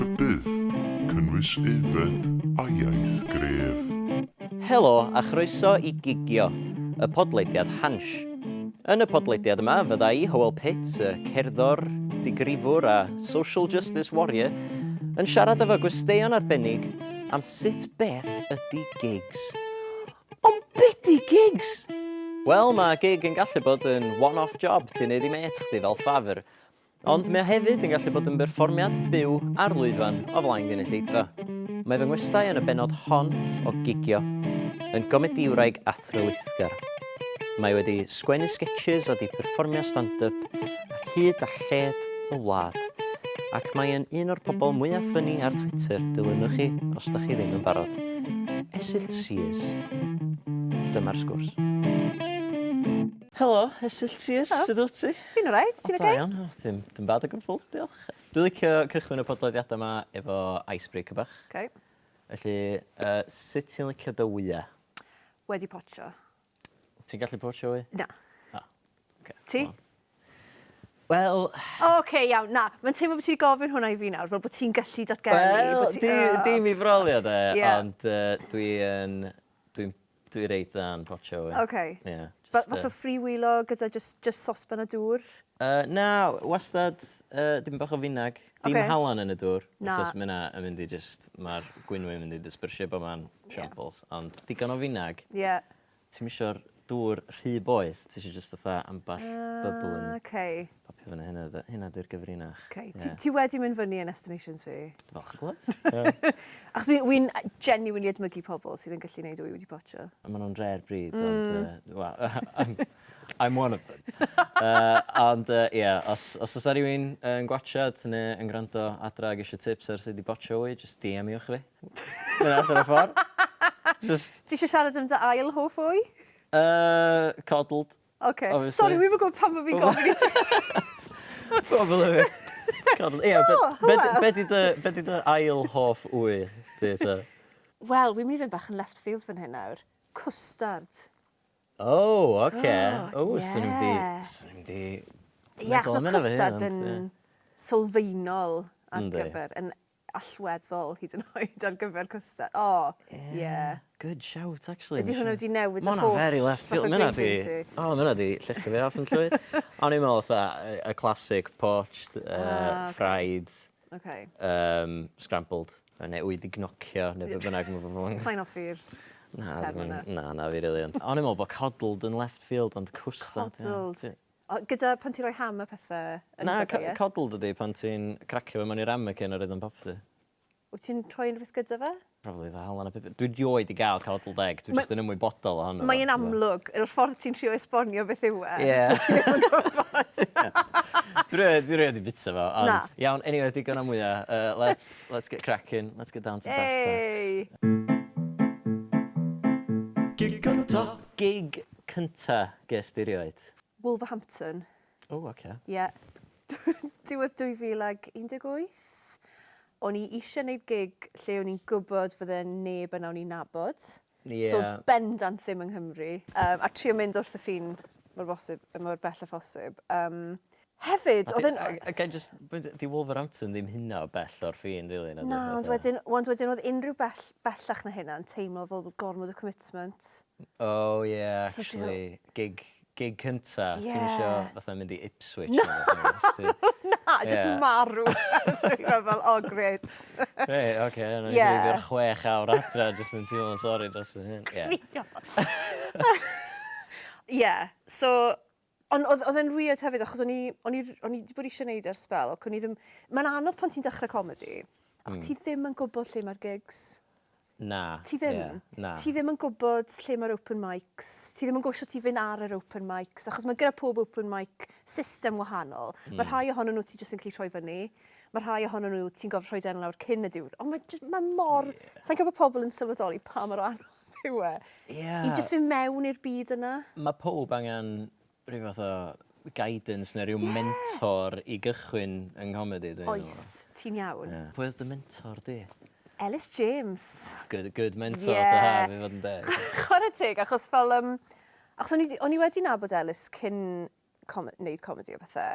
Rhybudd, cynnwys aeddfed a iaith gref. Helo a chroeso i Gigio, y podlediad Hansh. Yn y podlediad yma fydda i, Hywel Pitt, y cerddor, digrifwr a social justice warrior, yn siarad efo gwesteion arbennig am sut beth ydy gigs. Ond be di gigs? Wel, mae gig yn gallu bod yn one-off job ti'n neud i mêt chdi fel ffafr. Ond mae o hefyd yn gallu bod yn berfformiad byw ar lwyfan o flaen gynulleidfa. Mae fy ngwestai yn y bennod hon o Gigio yn gomedïwraig athrylithgar. Mae wedi sgwennu sgetshys a 'di perfformio stand-up ar hyd a lled y wlad. Ac mae yn un o'r pobl mwyaf ffyni ar Twitter, dilynwch hi os da chi ddim yn barod. Esyllt Sears. Dyma'r sgwrs. Helo, Esyllt Sears, sut wyt ti? Fi'n alright, ti'n oce? Da iawn, o, dim, dim bad o gwbl, diolch. Dwi'n licio cychwyn y podlediadau yma efo icebreaker bach. Okay. Felly, uh, sut ti'n licio dy wyau? Wedi potsio. Ti'n gallu potsio wy? Na. Ah, okay. Ti? Wel... O, oce, iawn, na. Mae'n teimlo bod ti wedi gofyn hwnna i fi nawr, fel bod ti'n gallu datgelu. Wel, ti, uh... dim i frolio de, yeah. ond uh, dwi'n dwi Dwi reit dda yn potsio wy. Oce. Ie. Fa- fath o freewheelo gyda jyst jyst sosban a dŵr? Yy na, wastad yy dipyn bach o finag. Oce. Dim halan yn y dŵr. Na. Achos ma' ynna yn mynd i jyst, ma'r gwynwy'n mynd i dispersio bob man, shambles. Ond digon o finag. Ie. Ti'm isio'r dŵr rhy boeth, ti isio jyst fatha ambell bubble yn... Oce. Popio fyny hynna 'de, hynna 'di'r gyfrinach. Oce. Ti ti wedi mynd fyny yn estimations fi. Dwi'n falch o glywed. Achos wi wi'n genuinely edmygu pobl sydd yn gallu neud wy wedi potsio. A ma' nhw'n rare breed mm. ond uh, well, I'm, I'm one of them. uh, ond uh, yeah, os, os oes rhywun yn gwatchad neu yn gwrando adra ag eisiau tips ar sut i botsio wy, just DM-iwch fi. Mae'n allan o'r ffordd. Just... Ti eisiau siarad am dy ail hoff wy? Coddled. Oce. Sori, wi'm yn gwybod pam bo' fi'n gofyn i ti. Pobl y fi. Coddled. Ie, So, be, hwyl. be, di dy, be di dy ail hoff wy di ta? Wel, wi'n mynd i fynd bach yn left field fan hyn nawr. Cwstard. Oh, oce. O, O, swn i'm di... ie. Swn i'm di... Ie, achos meddwl am ma' hynna fy hun, cwstard ond, yn ie. sylfaenol ar Yndi. gyfer, yn allweddol hyd yn oed ar gyfer cwstard. O, ie. Yeah. Good shout, actually. Ydy hwnna wedi newid yr holl very left field. fath o Mae hwnna di... gravy ti? O, mae hwnna di llechu fi off yn llwyr. O'n i'n meddwl fatha y classic poached, uh, Ah, ocê. fried, Okay. um, scrambled, neu wy di gnocio, neu be bynnag mae bobl yn... Sa'n hoffi'r Na, term ddim yn- yna. na, na fi rili. Ond o'n i'n meddwl bod coddled yn left field, ond cwstard. ie. Coddled. Ti- O, gyda pan ti'n rhoi ham a pethe yn Na, iddo fe, ie? coddled ydi pan ti'n cracio fe mewn i ramekin a roid o'n popty. Wyt ti'n rhoi unrhyw beth gyda fe? Probably dda halen a pupur. Dwi rioed 'di gael coddled egg, dwi jyst yn ymwybodol ohono fo. Mae'n amlwg, yr ffordd ti'n trio esbonio beth yw e. Ie. Ti ddim yn gwybod. Dwi rioed, dwi rioed 'di bita fo, ond... Na. Iawn, anyway, digon am wya. Uh, let's, let's get cracking, let's get down to brass tacks. Hey! Gig cynta! Gig cynta ges di rioed? Wolverhampton. O, oce. Ie. Diwedd 2018. O'n i eisiau gwneud gig lle o'n i'n gwybod fydde neb yna o'n i'n nabod. Ie. So bendant ddim yng Nghymru. Um, a trio mynd wrth y ffin mor bosib, mor bell â phosib. Um, hefyd, oedd e'n... A ga i jyst, di Wolverhampton ddim hynna o bell o'r ffin, really, na? Na, ond wedyn, ond wedyn oedd unrhyw bell, bellach na hynna yn teimlo fel gormod o commitment. Oh yeah, So ti fel- actually, gig, gig cynta, Ie. ti'm isio fatha mynd i Ipswich neu rwbeth nagwyt? Ti- Na, jyst Ie. marw. So fi'n meddwl, oh great. Reit, ocê, wna i Ie. dreifio'r chwech awr adra jyst yn teimlo'n sori dros fy hun. Ie. Crio. Ie, so, ond oedd oedd e'n weird hefyd achos o'n i o'n i o'n i 'di bod eisiau neud ers sbel ac o'n i ddim... Mae'n anodd pan ti'n dechrau comedi, achos ti ddim yn gwybod lle mae'r gigs. Na. Ti ddim. Ie, na. Ti ddim yn gwybod lle mae'r open mics, ti ddim yn gwybod shwt i fynd ar yr open mics, achos mae gyda pob open mic system wahanol. Mae rhai ohonyn nhw ti jyst yn gallu troi fyny, mae rhai ohonyn nhw ti'n gorfod rhoi dy enw lawr cyn y diwrnod. Ond mae jyst, mae mor... Ie. Sa i'n credu bod pobl yn sylweddoli pa mor anodd yw e. Ie. I jyst fynd mewn i'r byd yna. Mae pawb angen rhyw fath o guidance neu ryw Ie! mentor i gychwyn yng nghomedi dwi'n meddwl. Oes, ti'n iawn. Ie. Pwy oedd dy mentor di? Elis James. Good, good mentor Ie. to have i fod yn deg. Chwarae teg, achos fel yym... Achos o'n i 'di o'n i wedi nabod Elis cyn com- neud comedi a pethe,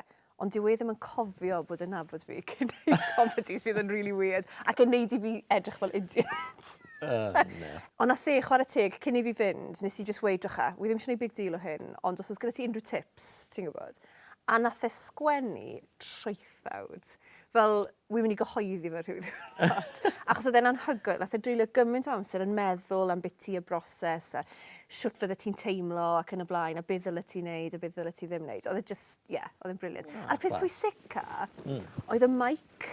Ond dyw e ddim yn cofio bod yn nabod fi cyn neud comedi sydd yn really weird ac yn neud i fi edrych fel idiot. Oh, no. Ond nath e, chwarae teg, cyn i fi fynd, nes i just weud, drycha, wi ddim eisiau gwneud big deal o hyn, ond os oes gyda ti unrhyw tips, ti'n gwybod. A nath e sgwennu traethawd. Fel, wi'n mynd i gyhoeddi fe rhyw ddiwrnod. Achos oedd e'n anhygoel, nath e dreulio gymaint o amser yn meddwl am biti y broses a shwt fydde ti'n teimlo ac yn y blaen a beth ddyle ti wneud a beth ddyle ti ddim wneud. Oedd e just, ie, yeah, oedd e'n brilliant. Oh, A'r peth pwysica oedd y mic.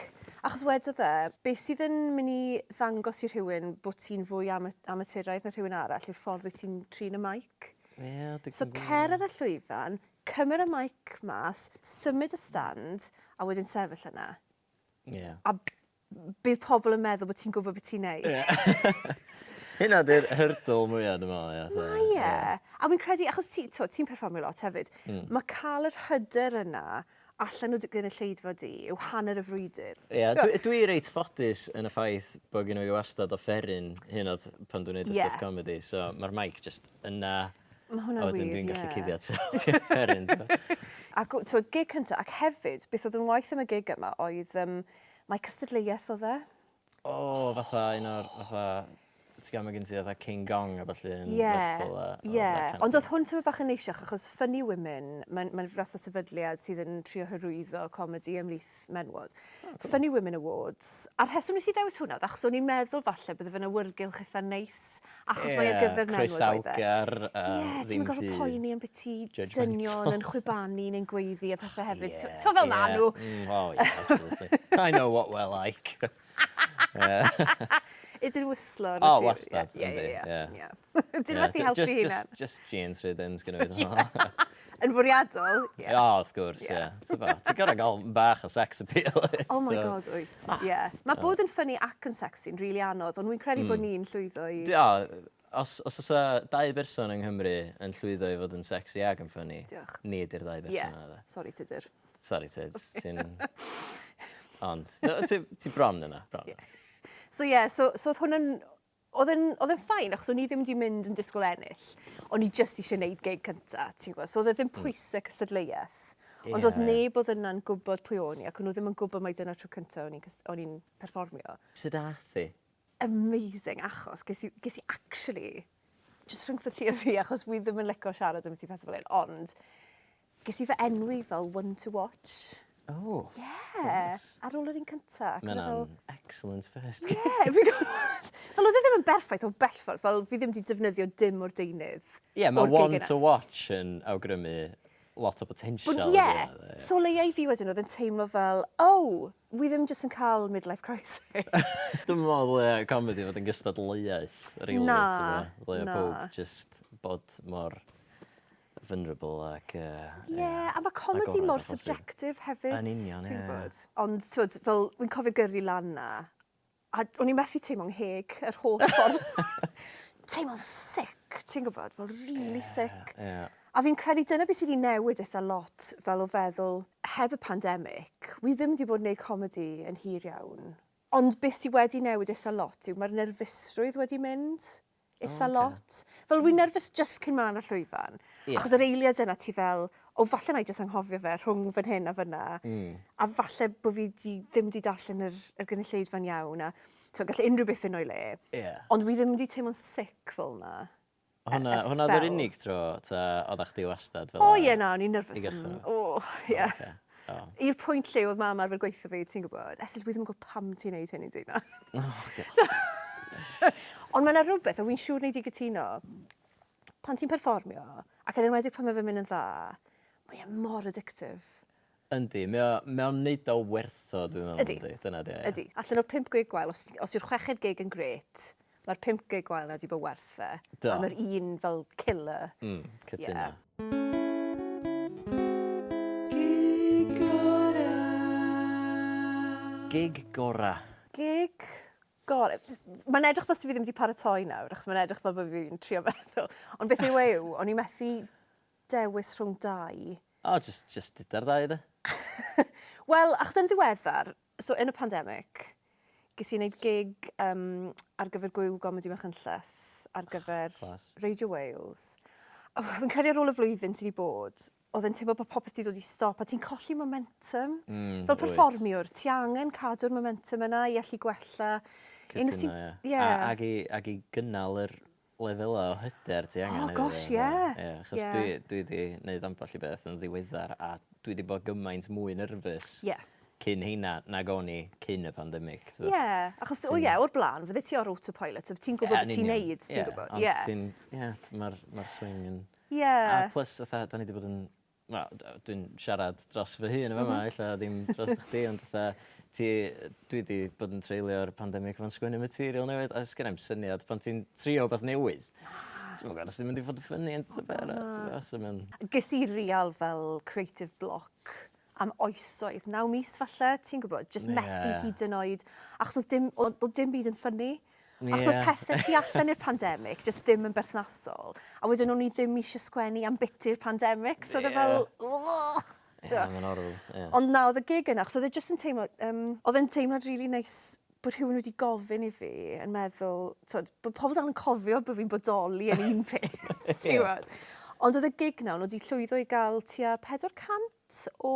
Achos wedodd e, beth sydd yn mynd i ddangos i rhywun bod ti'n fwy am amaturaidd na rhywun arall yw'r ffordd wyt ti'n trin y mic. Yeah, so cer ar y llwyfan, Cymer y mic mas, symud y stand, a wedyn sefyll yna. Ie. A bydd pobl yn meddwl bod ti'n gwybod beth ti'n neud. Ie. Hynna di'r hurdle mwya dwi'n meddwl, ie. Mae e. A fi'n credu, achos ti, t'wod, ti'n perfformio lot hefyd, mae cael yr hyder yna allan o dy gynulleidfa di yw hanner y frwydr. Ie, dwi, dwi reit ffodus yn y ffaith bod gen i wastad offeryn hyn oed pan dwi'n neud y stwff comedi, so mae'r mic just yna. Mae hwnna'n wir, A wedyn dwi'n gallu cuddio tu ôl i'r offeryn. Ac t'wod, gig cynta, ac hefyd, beth oedd yn waeth am y gig yma oedd, um, mae cystadleuaeth oedd e. O, fatha un o'r, fatha, ti'n gwybod, mae gen ti fatha King Gong a ballu yn Lerpwl a... Ie, ond oedd hwn tymed bach yn neisiach, achos Funny Women, mae'n mae fath o sefydliad sydd yn trio hyrwyddo comedi ymhlith menywod. Oh, cool. Funny Women Awards. A'r rheswm nes i ddewis hwnna oedd achos o'n i'n meddwl falle bydde fe'n awyrgylch eitha neis Achos mae ar gyfer menywod oedd e. Croesawgar a ddim rhy... Ie, ti'm yn gorfod poeni am biti dynion yn chwibanu neu'n gweiddi a pethau hefyd. Ie. T'o fel ma' nhw. Oh yeah, absolutely. I know what we're like. Ydyn whistlo. O, wastad. Ie, ie, ie. Dim methu helpu hunan. Just jeans rhyddms gyda fi. Yn fwriadol, ie. O, wrth gwrs, ie. Ti'n gorfod gael bach o sex appeal. Oh my god, wyt. Ie. Mae bod yn ffyni ac yn sexy'n rili anodd, ond wy'n credu bod ni'n llwyddo i... O, os os oes 'na dau berson yng Nghymru yn llwyddo i fod yn sexy ac yn ffyni... Diolch. ...ni ydy'r ddau berson yna, de. Sori, Tudur. Sori, Tud. Ti'n... Ond, ti ti bron yna, bron. So ie, so so oedd hwn yn Oedd e'n oedd e'n fine achos o'n i ddim 'di mynd yn disgwyl ennill. O'n i jyst eisiau neud gig cynta, ti'n gwybod? So oedd e ddim pwysau cystadleuaeth. Ond oedd neb oedd yna'n gwybod pwy o'n i ac o'n nhw ddim yn gwybod mai dyna'r tro cynta o'n i'n o'n i'n perfformio. Sut ath hi? Amazing, achos ges i, ges i actually, jyst rhyngtho ti a fi, achos wi ddim yn licio siarad ambiti pethau fel hyn, ond Ges i fy enwi fel one to watch. O! Ie! Yeah, ar ôl yr un cynta. Mae hwnna'n excellent first gig. Ie, fi'n gwybod. Fel oedd e ddim yn berffaith o bell ffordd, fel fi ddim wedi defnyddio dim o'r deunydd. Ie, yeah, mae one to watch yn awgrymu lot o potential. Ie, yeah. so leia i fi wedyn oedd yn teimlo fel, oh, wi ddim jyst yn cael midlife crisis. Dwi'n meddwl ddylia comedi fod yn gystadleuaeth, really. Na, Ddylia na. pob just bod mor vulnerable ac... Ie, yeah, a mae comedi mor subjective hefyd. Yn union, ie. Gwybod? Ond, twyd, fel, wy'n cofio gyrru lan na, a o'n i'n methu teimlo'n ngheg yr holl ffordd. Teimlo'n sick, ti'n gwybod, fel really yeah, sick. Yeah. A fi'n credu dyna beth sydd wedi newid eitha lot fel o feddwl, heb y pandemig, wi ddim wedi bod yn gwneud comedi yn hir iawn. Ond beth sydd wedi newid eitha lot yw mae'r nerfusrwydd wedi mynd eitha oh, okay. lot. Fel wy'n nerfus just cyn mynd ar y llwyfan. Yeah. Achos yr eiliad yna ti fel, o falle na i just anghofio fe rhwng fan hyn a fyna. A falle bod fi di, ddim wedi darllen yr, yr gynulleidfa'n iawn. A so, gallai unrhyw beth fynd o'i le. Yeah. Ond wi ddim wedi teimlo'n sick fel yna. Hwna, hwnna oedd yr unig tro, ta oeddach chdi wastad fel O ie, na, o'n i'n nervous. O, ie. Okay. Oh. I'r pwynt lle oedd mam arfer gweithio fi, ti'n gwybod, Esyllt, wi ddim yn gwybod pam ti'n neud hyn i di na. Oh, God. Ond mae yna rhywbeth, a wy'n siŵr nei di gytuno, pan ti'n perfformio, ac yn enwedig pan mae fe'n mynd yn dda, mae e mor addictive. Yndi, mae o, mae o'n neud o werth o, dwi'n meddwl. Ydy. Yndi, dyna di. Ydy. Allan o'r pump gig gwael, os, os yw'r chweched gig yn grêt, mae'r pump gig gwael na wedi bod werth e. Do. A mae'r un fel killer. Cytuno. Yeah. Gig gora. Gig gora. Gig gora. Mae'n edrych fel fi ddim wedi paratoi nawr, achos mae'n edrych fel bod fi'n trio meddwl. Ond beth yw e yw, o'n i methu dewis rhwng dau. O, just, just duda'r ddau, de. Wel, achos yn ddiweddar, so yn y pandemic, ges i wneud gig um, ar gyfer Gŵyl Gomedi Machynlleth, ar gyfer Class. Radio Wales. A Fi'n credu ar ôl y flwyddyn sydd wedi bod, oedd e'n teimlo bod popeth 'di dod i stop a ti'n colli momentum. Mm, Fel perfformiwr, ti angen cadw'r momentum yna i allu gwella. Cytuno, ie. Yeah. A, ag, i, ag i gynnal yr lefelau o hyder ti angen. Oh, gosh, ie. Yeah. Yeah, achos yeah. dwi, dwi wedi gwneud ambell i beth yn ddiweddar a dwi wedi bod gymaint mwy nerfus yeah. cyn heina nag o'n i cyn y pandemig. Ie, yeah, achos o ie, o'r blaen, fydde ti ar autopilot, ti'n gwybod yeah, beth ti'n neud, ti'n gwybod. Ie, ti'n, ie, mae'r ma swing yn... Ie. A plus, fatha, da ni wedi bod yn... Wel, dwi'n siarad dros fy hun yn fama, mm -hmm. ella ddim dros chdi, ond fatha, ti, dwi wedi bod yn treulio'r pandemig fo'n sgwennu material newydd, a sgen i'm syniad pan ti'n trio beth newydd. Ti'n gwybod os ti'n mynd i fod yn ffynnu yn oh, beth, so mae'n... Ges i real fel creative block am oesoedd, naw mis falle, ti'n gwybod, just yeah. methu hyd yn oed, achos oedd dim, oedd, oedd dim byd yn ffynnu. Yeah. Achos oedd pethau tu allan i'r pandemig just ddim yn berthnasol. A wedyn o'n i ddim eisiau sgwennu am biti'r pandemig, so oedd e fel... Yeah, mae'n horrible. Yeah. Ond na, oedd y gig yna, achos oedd e just yn teimlo, um, oedd e'n teimlad really nice bod rhywun wedi gofyn i fi yn meddwl, twod, bod pobl dal yn cofio bod fi'n bodoli yn un peth, ti'n gwybod? Ond oedd y gig na, nhw wedi llwyddo i gael tua 400 o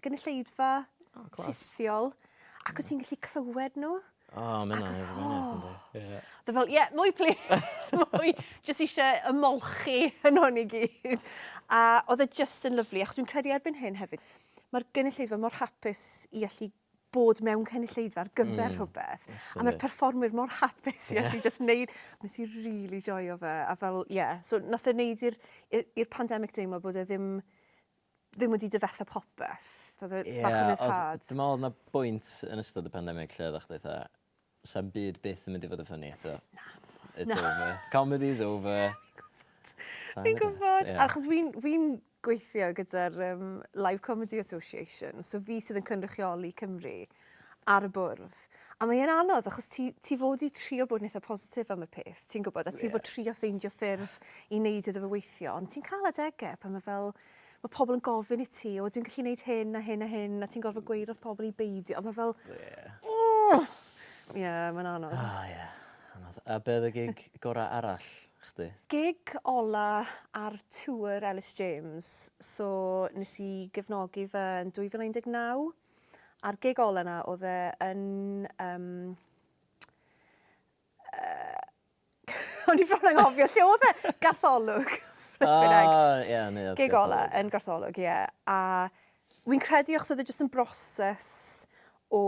gynulleidfa oh, rhithiol, ac oedd ti'n gallu clywed nhw. O, oh, mae hynna'n rhywbeth, yndi. Oedd e fel, ie, mwy please, mwy. Jyst eisiau ymolchi yn hwn i gyd. A oedd e just yn lyflu, achos dwi'n credu erbyn hyn hefyd, mae'r gynulleidfa mor hapus i allu bod mewn cynulleidfa ar gyfer mm, rhywbeth. A mae'r perfformwyr mor hapus i allu just neud... Nes i really joio fe. A fel, ie. Yeah. So nath e neud i'r pandemig deimlo bod e ddim, ddim wedi difetha popeth. Doedd e yeah, bach o ryddhad. Dwi'n meddwl na bwynt yn ystod y pandemig lle oeddech chdi fatha, sa'm byd byth yn mynd i fod yn ffynnu eto. Na. It's Na. over. Comedy's over. Fi'n gwybod. Yeah. Achos fi'n fi gweithio gyda'r um, Live Comedy Association, so fi sydd yn cynrychioli Cymru ar y bwrdd. A mae'n anodd, achos ti, ti fod i trio bod yn eitha positif am y peth, ti'n gwybod, a ti yeah. fod trio ffeindio ffyrdd i wneud iddo fe weithio, ond ti'n cael adegau pan mae fel, mae pobl yn gofyn i ti, o, dwi'n gallu gwneud hyn a hyn a hyn, a ti'n gorfod gweud wrth pobl i beidio, a mae fel, yeah. oh! yeah, mae'n anodd. Ah, yeah. Anodd. A be oedd y gig gorau arall chdi? Gig ola ar tour Ellis James, so nes i gefnogi fe yn 2019, a'r gig ola na oedd e yn um, uh, O'n i bron anghofio lle oedd e? Gartholwg. Ah, ie, neuadd Gig ola yn Gartholwg, ie. A wi'n credu achos oedd e jyst yn broses o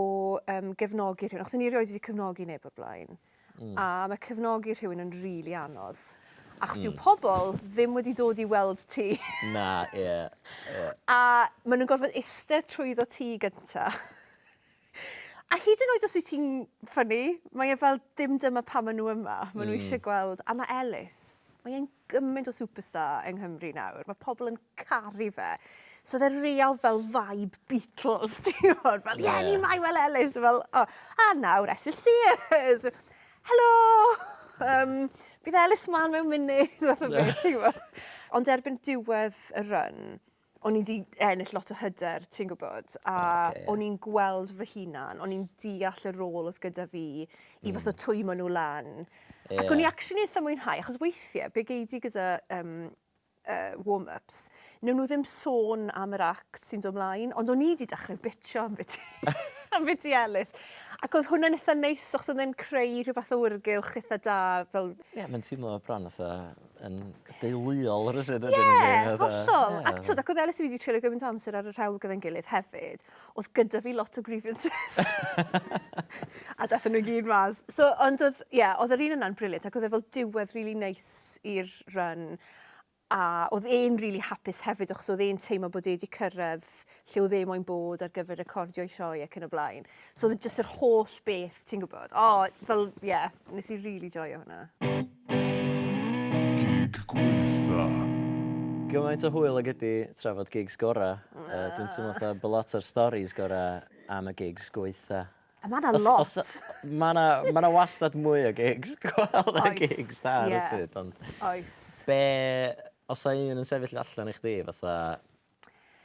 um, gefnogi rhywun, achos o'n i erioed wedi cefnogi neb o'r blaen. Mm. A mae cefnogi rhywun yn rili really anodd. Achos mm. dyw pobl ddim wedi dod i weld ti. Na, ie. Yeah, yeah. A maen nhw'n gorfod eistedd trwyddo ti gynta. A hyd yn oed os wyt ti'n ffynnu, mae e fel ddim dyma pam maen nhw yma. Maen nhw mm. eisiau gweld. A mae Ellis, mae e'n gymaint o superstar yng Nghymru nawr. Mae pobl yn caru fe. So oedd e real fel vibe Beatles, ti'n gwybod? Fel, ie, yeah, ni mae wel Ellis. Fel, oh. A nawr, Esyll Sears. Helo! Um, bydd Ellis mlaen mewn munud, fath o beth, ti'n gwybod? Ond erbyn diwedd y run, o'n i 'di ennill lot o hyder, ti'n gwybod, a okay, yeah. o'n i'n gweld fy hunan, o'n i'n deall y rôl oedd gyda fi i mm. fath o twymo nhw lan. Yeah. Ac o'n i actually eitha mwynhau, achos weithiau, be gei di gyda um, uh, warm-ups, newn nhw ddim sôn am yr act sy'n dod mlaen, ond o'n i wedi dechrau bitcho am beth am biti Ellis. Ac oedd hwnna'n eitha neis, achos oedd e'n creu rhyw fath o wyrgylch eitha da. Fel... Ie, yeah, mae'n teimlo bron fatha yn deuluol rywsut ydyn nhw. Ie, hollol. Ac twyd, ac oedd Ellis a fi wedi treulio gymaint o amser ar y rhewl gyda'n gilydd hefyd, oedd gyda fi lot o grievances. a daethon nhw gyd mas. So, ond oedd, ie, yeah, oedd yr un yna'n brilliant, ac oedd e fel diwedd really nice i'r run. A oedd e'n really hapus hefyd, achos oedd e'n teimlo bod e wedi cyrraedd lle oedd e moyn bod ar gyfer recordio'i sioe ac yn y blaen. So oedd e jyst yr holl beth, ti'n gwybod. O, oh, fel, ie, yeah, nes i really joio hwnna. Gig gwaetha. Gymaint o hwyl ag ydi trafod gigs gora. Uh, dwi'n teimlo fatha bod lot o'r stories gora am y gigs gwaetha. A mae 'na lot. Mae 'na ma 'na wastad mwy o gigs gwael na gigs da yeah. rywsut, ond... Oes. Be... Os 'na un yn sefyll allan i chdi fatha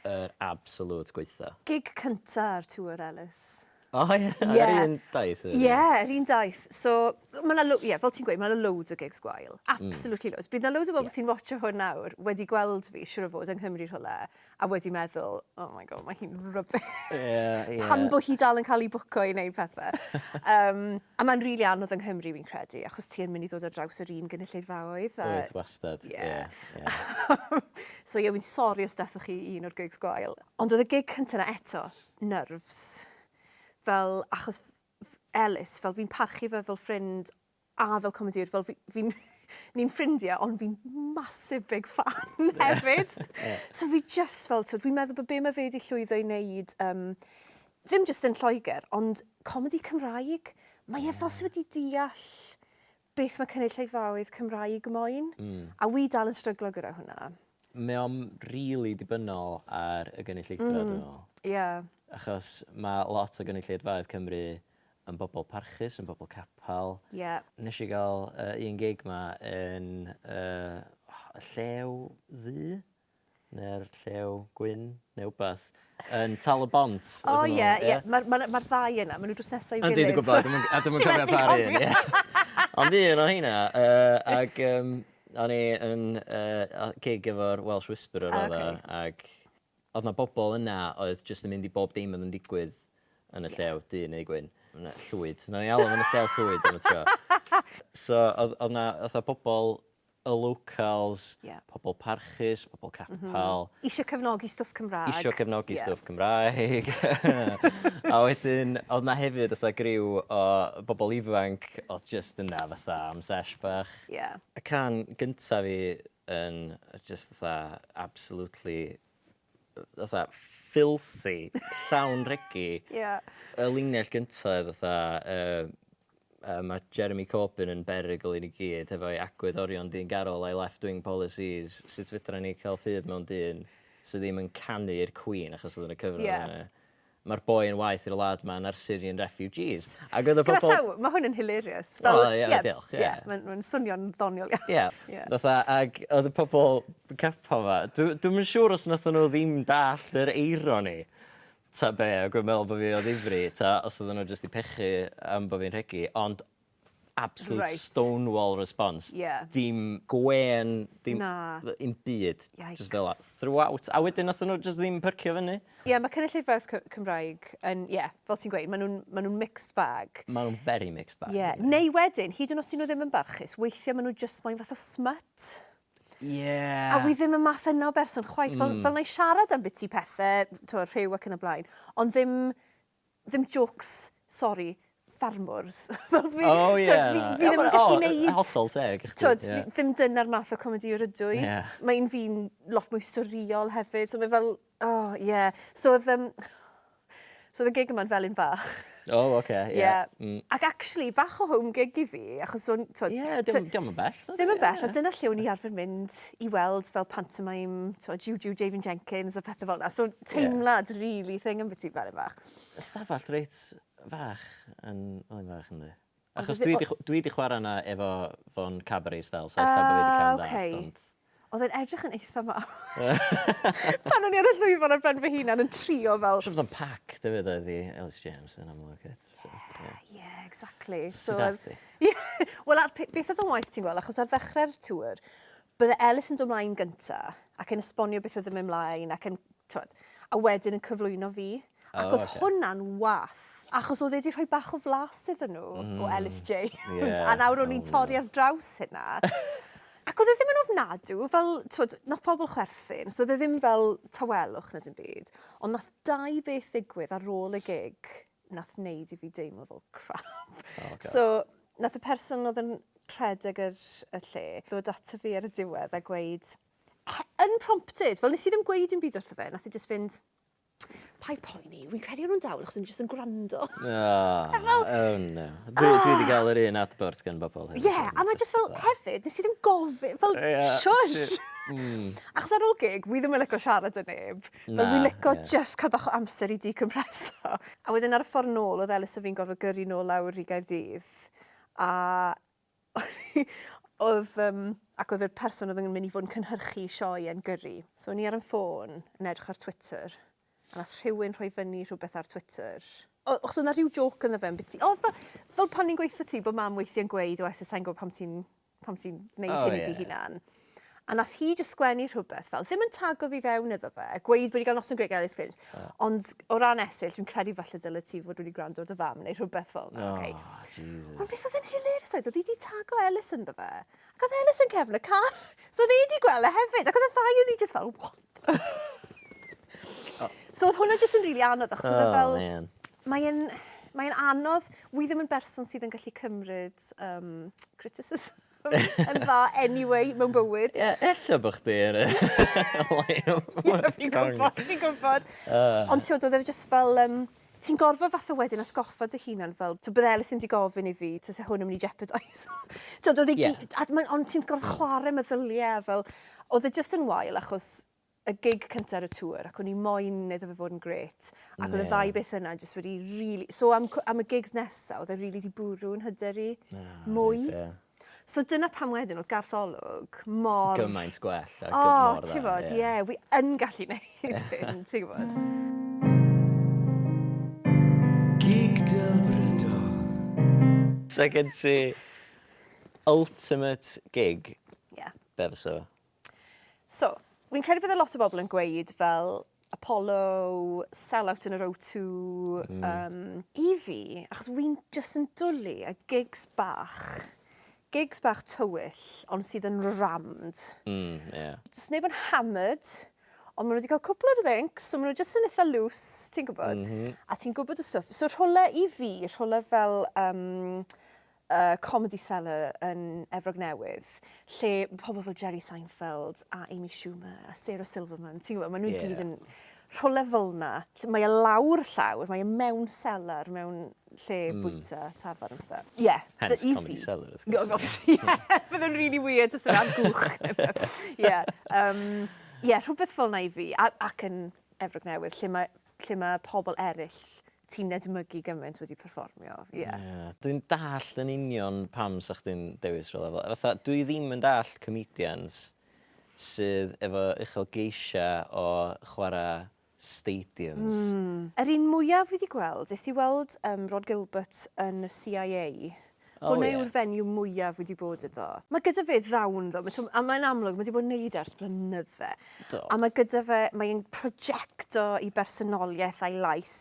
yr absolute gwaetha? Gig cynta ar Tour Ellis. O ie, ar yr un daith? Ie, yr un daith. So, mae 'na lo-, ie, fel ti'n gweud, mae 'na loads o gigs gwael. Absolutely loads. Bydd 'na loads o bobl sy'n watsio hwn nawr wedi gweld fi, siŵr o fod, yng Nghymru rhywle, a wedi meddwl, oh my god, mae hi'n rubbish. Ie, ie. Pam bod hi dal yn cael ei bwco i wneud pethau. A mae'n rili anodd yng Nghymru, fi'n credu, achos ti yn mynd i ddod ar draws yr un gynulleidfaoedd. A... Wyt, wastad. Ie. Ie. So ie, wi'n sori os dathoch chi i un o'r gigs gwael. Ond oedd y gig cynta 'na eto, nerves. Fel, achos Ellis, fel fi'n parchu fe fel ffrind a fel comediwr, fel fi'n, fi ni'n ffrindiau, ond fi'n massive big fan hefyd. So fi just fel, twyd, fi'n meddwl bod be mae fe wedi llwyddo i wneud, ddim just yn Lloegr, ond comedi Cymraeg, mae e fel sydd wedi deall beth mae cynulleidfaoedd Cymraeg moyn, a wi dal yn stryglo gyda hwnna. Mae o'n rili dibynnol ar y gynulleidfa, dwi'n meddwl. Ie. Achos mae lot o gynulleidfaoedd Cymru yn bobl parchus, yn bobl capel. Ie. Nes i gael un gig 'ma yn y Llew Ddu? Neu'r Llew Gwyn, neu wbath, yn Tal y Bont. O ie, ie. Mae'r ma, ma ddau yna, maen nhw drws nesaf i'w gilydd. Yndi, dwi'n gwybod, a dwi'm yn cofio pa un. Ond un o heina, ac o'n i yn gig efo'r Welsh Whisperer oedd o, ac oedd 'na bobl yna oedd jyst yn mynd i bob dim oedd yn digwydd yn y Llew Du neu Gwyn. Llwyd. Wnawn ni alw fo'n y Llew Llwyd am y tro. So oedd 'na fatha pobl y locals, pobl parchus, pobl capel. Isio cefnogi stwff Cymraeg. Isio cefnogi stwff Cymraeg. A wedyn, oedd 'na hefyd fatha griw o bobl ifanc oedd jyst yna fatha am sesh bach. Y cân gynta fi yn jyst fatha absolutely fatha filthy, llawn regi. Y linell gynta oedd fatha mae Jeremy Corbyn yn berygl i ni gyd hefo'i agwedd orion dyngarol a'i left wing policies. Sut fedra ni cael ffydd mewn dyn sydd ddim yn canu i'r Queen achos oedd yn y cyfrol yna. Mae'r boi yn waeth i'r wlad 'ma na'r Syrian refugees. Ac oedd y Gyda pobl... llaw, mae hwn yn hilarious. Fel, O ie, diolch, ie. Ie, mae'n ma swnio'n ddoniol iawn. Ie, fatha, ac oedd y pobl capo 'ma, dwi'm yn siŵr os wnaethon nhw ddim dallt yr eironi ta be, ac yn meddwl bod fi o ddifri, ta os oedden nhw jyst 'di pechu am bod fi'n rhegi, ond absolute stonewall response. Dim gwên, dim... Na. ...'im byd. Yikes. Jyst fel 'a throughout. A wedyn nathon nhw jyst ddim perkio fyny. Ie, mae cynulleidfaoedd Cymraeg yn, ie, fel ti'n gweud, maen nhw'n ma nhw mixed bag. Maen nhw'n very mixed bag. Ie, neu wedyn, hyd yn os 'dyn nhw ddim yn barchus, weithiau maen nhw jyst moyn fath o smut. Ie. A wi ddim y math yna o berson chwaith. Fel, fel 'na i siarad am biti pethe, t'mo', rhyw ac yn y blaen, ond ddim ddim jôcs, sori, ffarmwrs. Fel fi... O ie. T'od, fi ddim yn gallu neud... Hollol teg i chdi. T'od, fi ddim dyna'r math o comedïwr ydw i. Ie. Mae un fi'n lot mwy storïol hefyd, so mae fel, o, ie. So oedd, so oedd y gig yma'n felyn fach. O, oce, ie. Ie. Ac actually, bach o home gig i fi, achos o'n, t'od... Ie, dio'm yn bell. Ddim yn bell, a dyna lle o'n i arfer mynd i weld fel pantomime, t'od, Juju Javen Jenkins a pethe fel 'na. So teimlad really thing ambyti felyn fach. Ystafell reit fach yn Felin Fach yndi? Achos dwi 'di dwi 'di chwarae 'na efo fo'n cabaret style, so ella bo' fi 'di cam ddallt, ond... Oedd e'n edrych yn eitha mawr. Pan o'n i ar y llwyfan ar ben fy hunan yn trio fel... Siŵr bod o'n packed hefyd oedd i Elis James yn amlwg hefyd. So, yeah. Yeah, exactly. So, yeah. Wel, a'r beth oedd yn waith ti'n gweld, achos ar ddechrau'r tour, bydde Elis yn dod mlaen gynta ac yn esbonio beth oedd yn mynd mlaen ac yn, twod, a wedyn yn cyflwyno fi. Ac oedd hwnna'n wath, achos oedd e wedi rhoi bach o flas iddyn nhw o Elis James. A nawr o'n i'n torri ar draws hynna. Ac oedd e ddim yn ofnadw, fel, twod, nath pobl chwerthin, so oedd e ddim fel tawelwch na dim byd, ond nath dau beth ddigwydd ar ôl y gig nath wneud i fi deimlo fel crap. Oh, God. So, nath y person oedd yn rhedeg yr, y lle ddod ato fi ar y diwedd a gweud, unprompted, fel nes i ddim gweud dim byd wrtho fe, nath e just fynd, Paid poeni, wi'n credu o'n nhw'n dawel achos o'n nhw jyst yn gwrando. Oh, fel, oh no. Dwi, dwi wedi cael yr un adbort gan bobl hefyd. Ie, yeah, a mae jyst fel hefyd, nes i ddim gofyn, fel, yeah, shush! Achos ar ôl gig, wi ddim yn licio siarad â neb. Fel, wi'n licio yeah. just cael bach o amser i decompreso. A wedyn ar y ffordd nôl, oedd Ellis a fi'n gorfod gyrru nôl lawr i Gaerdydd. A oedd, ac oedd y person oedd yn mynd i fod yn cynhyrchu sioe yn gyrru. So o'n i ar 'yn ffôn yn edrych ar Twitter, a nath rhywun rhoi fyny rhywbeth ar Twitter. Achos oedd 'na rhyw joke ynddo fe ambiti... O, fel, fel pan ni'n gweithio ti, bod mam weithiau'n gweud, o, Esys, sai'n gwybod pam ti'n pam ti'n neud oh, hyn i dy hunan. A nath hi jyst sgwennu rhywbeth fel, ddim yn tago fi fewn iddo fe, gweud bod wedi cael noson greu Ellis Grimes, oh. ond o ran Esyll, dwi'n credu falle dyle ti fod wedi gwrando ar dy fam neu rhywbeth fel yna. Oh, okay. Jesus. Ond beth oedd yn hilarious oedd, oedd hi wedi tago Ellis ynddo fe, ac oedd Ellis yn cefn y car, so oedd e wedi gweld e hefyd, ac oedd y ddau o'n i just fel, what So oedd hwnna jyst yn rili anodd achos oedd e oh, fel... Man. Mae'n mae anodd. Wi ddim yn berson sydd yn gallu cymryd criticism yn dda anyway mewn bywyd. Ie, yeah, ella bod chdi yn y... Ie, fi'n gwybod, fi'n gwybod. Ond ti'n oedd e just fel... Ti'n gorfod fath o wedyn atgoffa dy hunan fel, t'o' bydde Ellis ddim 'di gofyn i fi tase hwn yn mynd i jeopardise. T'od oedd e Ie. gy-... A mae'n ond ti'n gorfod chware meddylie fel oedd e jyst yn wael achos y gig cynta ar y tour ac o'n i moyn iddo fe fod yn grêt ac oedd y ddau beth yna jyst wedi rili... So am cw- am y gigs nesa oedd e rili 'di bwrw 'yn hyder i mwy. Reit, ie. So dyna pam wedyn oedd Garth Olwg mor... Gymaint gwell a O, mor dda. ti'n bod, ie, wi yn gallu neud hyn, ti'n gwybod. Gig delfrydol. So gen ti ultimate gig? Ie. Be fysa fo? So, wi'n credu bydde lot o bobl yn gweud fel Apollo, sell-out yn yr O2, i fi, achos wi'n jyst yn dwlu y gigs bach, gigs bach tywyll, ond sydd yn rammed. Mm, ie. Does neb yn hammered, ond maen nhw wedi cael cwpl o ddrinks, so maen nhw jyst yn eitha loose, ti'n gwybod? A ti'n gwybod y stwff. So rhywle i fi, rhywle fel Comedy Cellar yn Efrog Newydd, lle ma' pobl fel Jerry Seinfeld a Amy Schumer a Sarah Silverman, ti'n gwybod, maen nhw i gyd yn rhywle fel 'na. Lle mae e lawr llawr, mae e mewn selar, mewn lle bwyta, tafarn a pethau. Ie. Hence i Comedy fi. Cellar, wrth gwrs. Obviously, ie. Bydd yn really weird os yna'n gwch. Ie. Ie, rhywbeth fel 'na i fi, ac yn Efrog Newydd, lle mae, lle mae pobl eraill ti'n edmygu gymaint wedi perfformio. Ie. Yeah. Dwi'n dallt yn union pam sa chdi'n dewis rhywle fel... Fatha, dwi ddim yn dallt comedians sydd efo uchelgeisiau o chwarae stadiums. Yr un mwyaf fi wedi gweld, es i weld Rhod Gilbert yn y CIA. Oh, Hwnna ie. yw'r venue mwyaf wedi bod iddo. Mae gyda fe ddawn ddo, ma' t'mo' a mae'n amlwg, mae wedi bod yn neud e ers blynydde. Do. A mae gyda fe, mae'n projecto i bersonoliaeth a'i lais,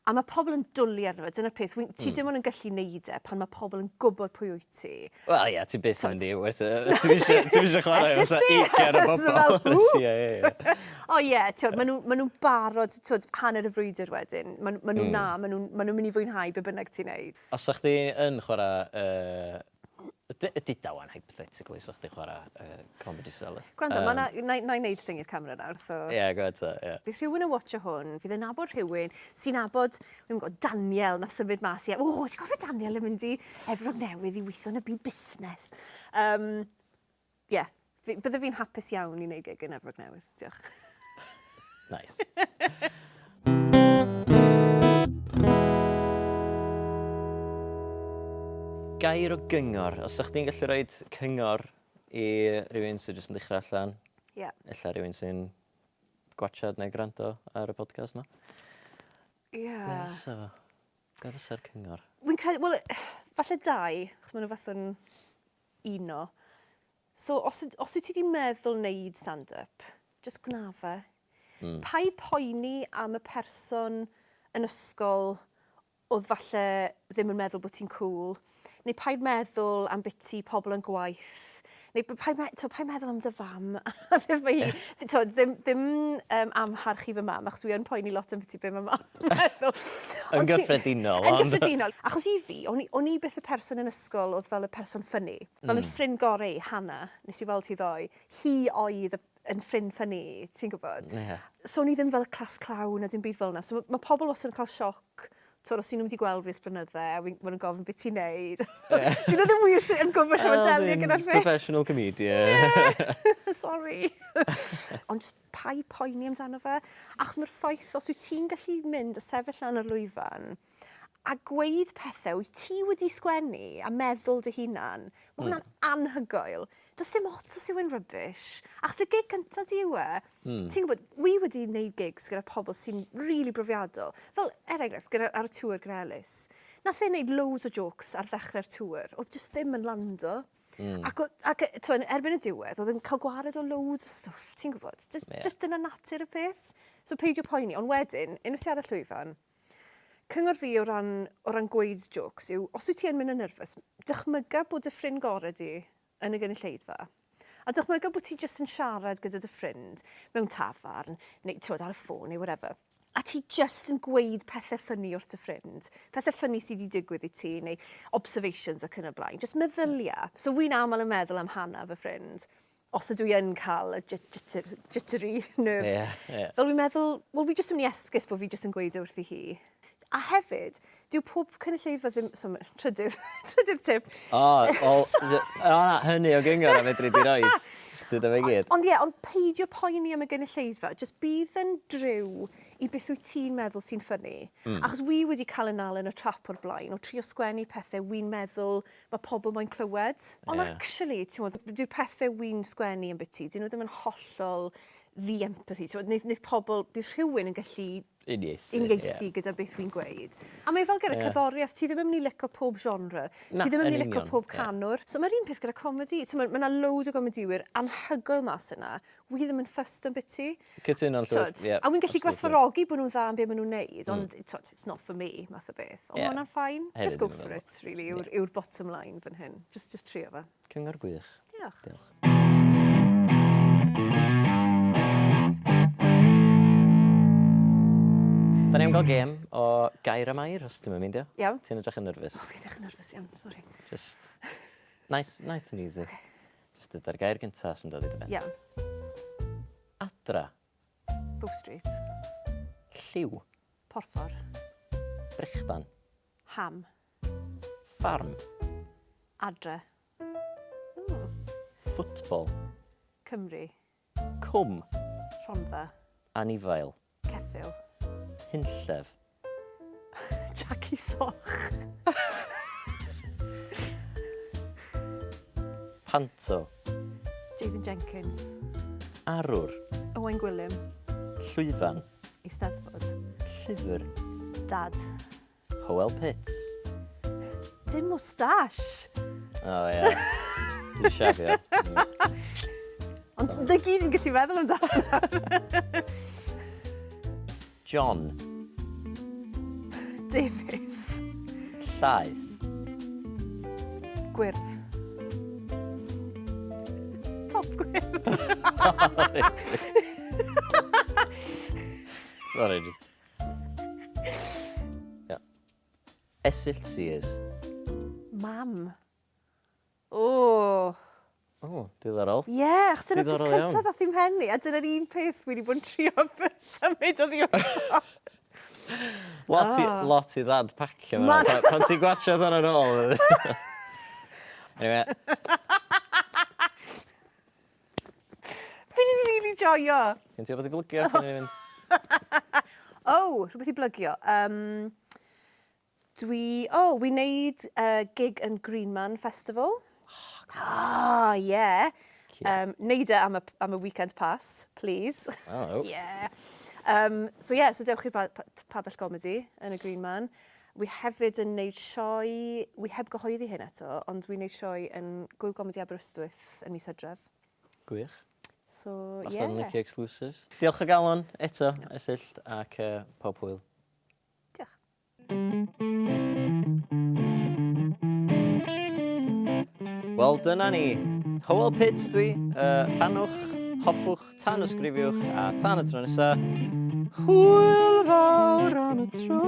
a mae pobl yn dwlu arno fe, dyna'r peth, ti dim ond yn gallu neud e pan mae pobl yn gwybod pwy wyt ti. Wel ie, ti byth yn mynd i werth... Ti'm isio ti'm isio chwarae fatha 20 o SSC! bobl yn y CIA. ie. O ie, t'wod, maen nhw, maen nhw'n barod, t'wod, hanner y frwydr wedyn. Maen maen nhw na, maen nhw'n maen nhw'n mynd i fwynhau be bynnag ti'n neud. Os 'sa chdi yn chwarae yy duda 'wan hypothetically 'sa chdi'n chwarae Comedy Cellar. Gwrando, ma' 'na... wna i wna i wneud thing i'r camera nawr, so... Ie, go ahead te, ie. Fydd rhywun yn watsio hwn, fydd yn nabod rhywun sy'n nabod, dwi'm yn gwybod, Daniel nath symud mas i... O, ti'n cofio Daniel yn mynd i Efrog Newydd i weithio yn y byd busnes? Ie, bydde fi'n hapus iawn i wneud gig yn Efrog Newydd. Diolch. Nice. Gair o gyngor. Os ydych chdi'n gallu rhoi cyngor i rywun sydd jyst yn dechrau allan, Ie. ella rywun sy'n gwatchad neu gwrando ar y podcast 'ma. Ie. Be fysa fo? Be fysa'r cyngor? Wi'n credu, wel, falle dau, achos maen nhw fath yn uno. So, os, os wyt ti wedi meddwl wneud stand-up, just gwna fe. Paid poeni am y person yn ysgol oedd falle ddim yn meddwl bod ti'n cool, neu paid meddwl am biti pobl yn gwaith, neu paid, me to, paid meddwl am dy fam, a beth mae hi, to, ddim, ddim amharch i fy mam, achos dwi yn poeni lot am biti be mae mam yn meddwl. Yn gyffredinol. Yn gyffredinol. Achos i fi, o'n i, o'n i byth y person yn ysgol oedd fel y person ffynnu. Fel yn ffrind gorau i, Hannah, nes i weld hi ddoe, hi oedd y, yn ffrind ffynnu, ti'n gwybod? Yeah. So o'n i ddim fel y class clown a dim byd fel yna. So mae ma pobl wastad yn cael sioc, twyd, os nhw wedi gweld fi ers blynydde, a maen nhw'n gofyn beth ti'n neud. Yeah. Dyn nhw ddim wir yn gwybod sut mae delio gyda'r peth. Professional comedian. Sorry. Ond just paid poeni amdano fe. Achos mae'r ffaith, os wyt ti'n gallu mynd a sefyll lan ar lwyfan A gweud pethau wyt ti wedi sgwennu a meddwl dy hunan, mae hwnna'n anhygoel. Does dim ots os yw e'n rubbish, achos dy gig cynta di yw e. Ti'n gwybod, wi wedi wneud gigs gyda pobl sy'n rili brofiadol. Fel, er enghraifft, gyda, ar y tour gyda Ellis. Nath e wneud loads o jokes ar ddechrau'r tour, oedd jyst ddim yn lando. Ac, ac t'mod, erbyn y diwedd, oedd yn cael gwared o loads o stwff, ti'n gwybod. Jyst, jyst dyna natur y peth. So peidio poeni. Ond wedyn, unwaith ti ar y llwyfan, Cyngor fi o ran, o ran gweud jôcs yw, os wyt ti yn mynd yn nervous, dychmyga bod dy ffrind gore di yn y gynulleidfa. A dychmyga bod ti jyst yn siarad gyda dy ffrind mewn tafarn, neu t'mod, ar y ffôn neu whatever. A ti jyst yn gweud pethe ffyni wrth dy ffrind. Pethe ffyni sydd wedi digwydd i ti, neu observations ac yn y blaen. Jyst meddylia. So wi'n aml yn meddwl am Hannah, fy ffrind, os ydw i yn cael y jitter, jittery nerves. Yeah, yeah. Fel fi'n meddwl, wel fi jyst yn mynd i esgus bod fi jyst yn gweud e wrthi hi. A hefyd, dyw pob cynulleidfa ddim... So, trydydd, trydydd tip. O, o, o, na, hynny o gyngor a fedri di roi. Sydd efo gyd. Ond ie, yeah, ond peidio poeni am y gynulleidfa. Just bydd yn driw i beth wyt ti'n meddwl sy'n ffynnu. Achos wi wedi cael yn nal yn y trap o'r blaen o trio sgwennu pethau wi'n meddwl mae pobl moyn clywed. Ond yeah. actually, ti'n modd, dyw'r pethau wy'n sgwennu yn biti, dyn nhw ddim yn hollol ddi-empathy. Ti'n modd, neith, neith pobl, bydd rhywun yn gallu uniaethu, uniaethu yeah. gyda beth wy'n gweud. A mae fel gyda yeah. cerddoriaeth, ti ddim yn mynd i licio pob genre, Na, ti ddim yn mynd i licio pob canwr. Yeah. So mae'r un peth gyda comedi. Mae yna load o gomediwyr anhygoel mas yna, wi ddim yn fussed am biti. Cytuno'n llwyr, ie. A wi'n gallu gwerthfawrogi bod nhw'n dda yn be maen nhw'n neud, ond mm. it's not for me, math o beth. Ond yeah. hwnna'n fine. Just go for it, really, yw'r yeah. yw bottom line fan hyn. Just, just trio fe. Cyngor gwych. Diolch. Diolch. Da ni am gael gêm o gair am air, os ti'n mynd meindio. Iawn. Ti'n edrych yn nerfus. O, fi'n edrych yn nerfus iawn, sori. Just nice, nice and easy. Okay. Jyst dyda'r gair gyntaf sy'n dod i dy ben. Iawn. Adra. Bow Street. Lliw. Porffor. Brechdan. Ham. Ffarm. Adre. Ooh. Ffwtbol. Cymru. Cwm. Rhondda. Anifail. Ceffyl. Hunllef. Jackie Soch. Panto. Jaden Jenkins. Arwr. Owain Gwilym. Llwyfan. Eisteddfod. Llyfr. Dad. Hywel Pitts. Dim moustache. O oh, ie. Yeah. Dwi'n siafio. Ond dy gyd yn gallu meddwl amdano. John. Davies. Llaeth. Gwyrdd. Top gwyrdd. Sorry. Yeah. Esyllt Sears. Mam. O. O, diddorol. Ie, yeah, achos dyna'r peth cyntaf ddath i'm mhen i, a dyna'r un peth fi wedi bod yn trio symud oddi wrtho. Lot i, oh. lot i ddad pacio. Man... Pan ti'n gwachio hwnna nôl. Anyway. Fi 'di rili joio. Gen ti rwbeth i blygio cyn i ni fynd? O, rhywbeth i blygio. Um, dwi... O, oh, wi'n neud uh, gig yn Green Man Festival. Oh, ah, yeah. Um, neud e am y, am y weekend pass, please. Oh. yeah. Um, so yeah, so dewch i'r Pabell Gomedi yn y Green Man. Wi hefyd yn neud sioe, wi heb gyhoeddi hyn eto, ond wi'n neud sioe yn Gŵyl Gomedi Aberystwyth yn mis Hydref. Gwych. So, ie. Wastad yn licio exclusives. Diolch o galon eto, Esyllt, ac uh, pob hwyl. Diolch. Wel, dyna ni. Hywel Pitts dwi. Uh, rhannwch, hoffwch, Tanysgrifiwch a tan y tro nesa. Hwyl fawr am y tro.